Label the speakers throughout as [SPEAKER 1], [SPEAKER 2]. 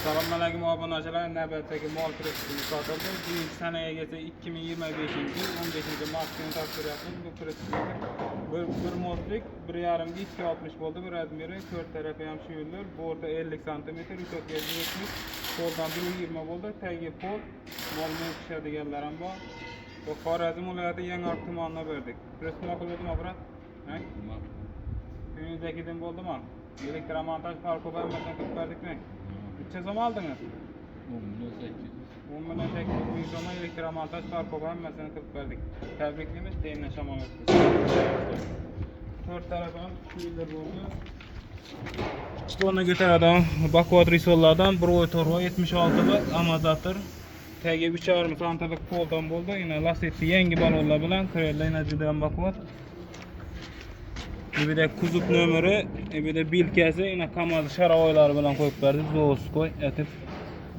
[SPEAKER 1] Assalomu alaykum obunachilar. Navbatdagi mol pritsepimiz sotildi. Bugungi sanaga kelsa, 2025 yil 15 mart kuni topshiryapmiz. Bu pritsepimizni bir мост lik 1,5 ga 2,60 bo'ldi. Bu размер i to'rt tarafi ham швеллер, борт i 50 santimetr, решётка 70, poldan 1,20 bo'ldi. Tagi pol, mol pishadiganlar ham bor. Bu Xorazm viloyati, Yangiariq tumanina berdik. Pritsep ma'qul bo'ldimi, брат? Ha? Ko'nglingizdagidek bo'ldimi? Электромонтаж, фаркоп, hammasini qilib berdikmi? Necha so'm oldingiz?
[SPEAKER 2] 10 million 800.
[SPEAKER 1] 10 million 800 ming so'm, электромонтаж, фаркоп, hammasini qilib berdik. Tabriklaymiz, tengdan shamol o'tdi. To'rt tarafi ham швеллер bo'ldi. 2 tonna ko'taradigan baquvvat risollardan bir oy to'rva 76 lik amortizator. Tagi 3,5 santilik poldan bo'ldi. Yana Lacetti yangi balonlar bilan kiradilar, yana juda ham baquvvat. Bu yerda kuzov nomeri, bu yerda бирка si, yana KAMAZ шаровой lari bilan qo'yib berdik, заводской etib.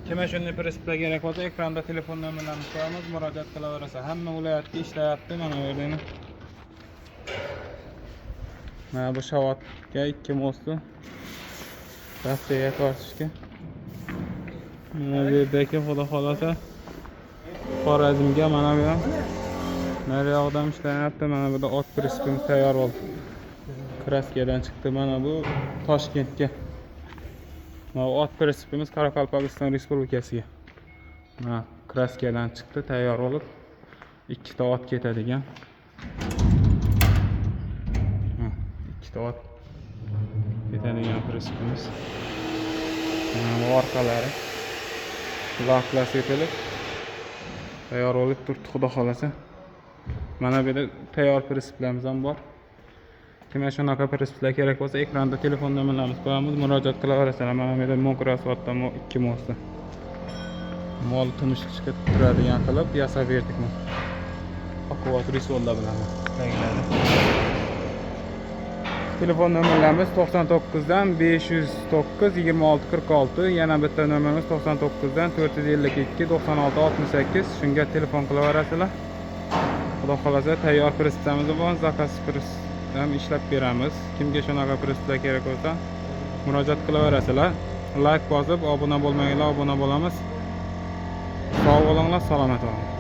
[SPEAKER 1] Kimga shunday pritseplar kerak bo'lsa, ekranda telefon nomerlarini qo'yamiz, murojaat qilaverasa. Hamma viloyatga ishlayapti mana bu yerda. Yana. Mana bu Shavatga ikki мост li. Rossiyaga tortishga. Mana bu yerdagi, xudo xolasa, Xorazmga mana bu ham. Naryoqdan ishlayapti. Mana bu yerda ot pritsepimiz tayyor bo'ldi. Краска dan chiqdi. Mana bu Toshkentga. Mana bu ot pritsepimiz Qoraqalpog'iston Respublikasiga. Mana краска dan chiqdi, tayyor bo'lib. Ikkita ot ketadigan. Ha, ikkita ot ketadigan pritsepimiz. Mana bu orqalari laklar sepilib tayyor bo'lib turibdi, xudo xolasa. Mana bu yerda tayyor pritseplarimiz ham bor. Kimga shunaqa pritseplar kerak bo'lsa, ekranda telefon nomerlarimizni qo'yamiz, murojaat qilaverasizlar. Mana bu yerda Mokrasvatdan ikki мост i. Mol tumshuq chiqib turadigan qilib yasab berdik buni. Baquvvat risollar bilan taglari. Telefon nomerlarimiz 99 dan 509 26 46, yana bitta nomerimiz 99 dan 452 96 68. Shunga telefon qilaverasizlar. Xudo xolasa, tayyor pritsepimiz bor, заказ pritsep ham ishlab beramiz. Kimga shunaqa pritseplar kerak bo'lsa, murojaat qilaverasizlar. Layk bosib, obuna bo'lmaganlar obuna bo'lamiz. Sog' bo'linglar, salomat bo'linglar.